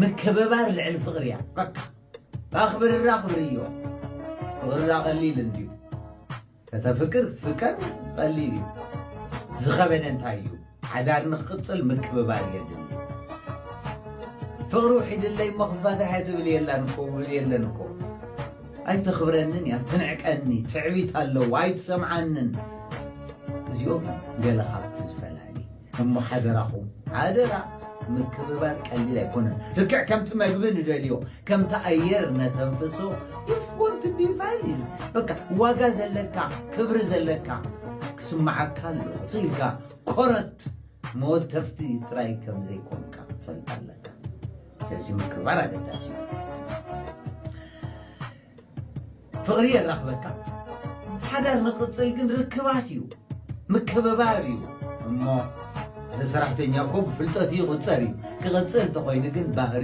ምክብባር ልዕሊ ፍቕሪ እያ። በቃ ኣኽብርራ ኣኽብርዮ። ፍቕርራ ቀሊል እንድዩ። ከተፍቅር ክትፍቀር ቀሊል እዩ። ዝኸበደ እንታይ እዩ? ሓዳር ንክቕፅል ምክብባር የድሊ። ፍቕሪ ውሒድለይ እሞ ክፋታሕ እየ ትብል የላን እኮ፣ ውብል የለን እኮ። ኣይተኽብረንን እያ፣ ትንዕቀኒ፣ ትዕቢት ኣለዎ፣ ኣይትሰምዓንን። እዚኦም ገለ ካብቲ ዝፈላሊ እሞ ሓደራኹም፣ ሓደራ ምክብባር ቀሊል ኣይኮነን። ልክዕ ከምቲ መግቢ ንደልዮ፣ ከምቲ ኣየር ነተንፍሶ፣ if want to be valued፣ በቃ ዋጋ ዘለካ፣ ክብሪ ዘለካ ክስምዓካ ኣሎ። ስኢልካ ኮረት መወተፍቲ ጥራይ ከም ዘይኮንካ ክትፈልጥ ኣለካ። ስለዚ ምክብባር ኣገዳሲ እዩ። ፍቕሪ የራኽበካ። ሓዳር ንቕጽል ግን ርክባት እዩ፣ ምክብባር እዩ። እሞ ሓደ ሰራሕተኛ እኮ ብፍልጠት ይቑጸር እዩ። ክቕጽል እንተኾይኑ ግን ባህሪ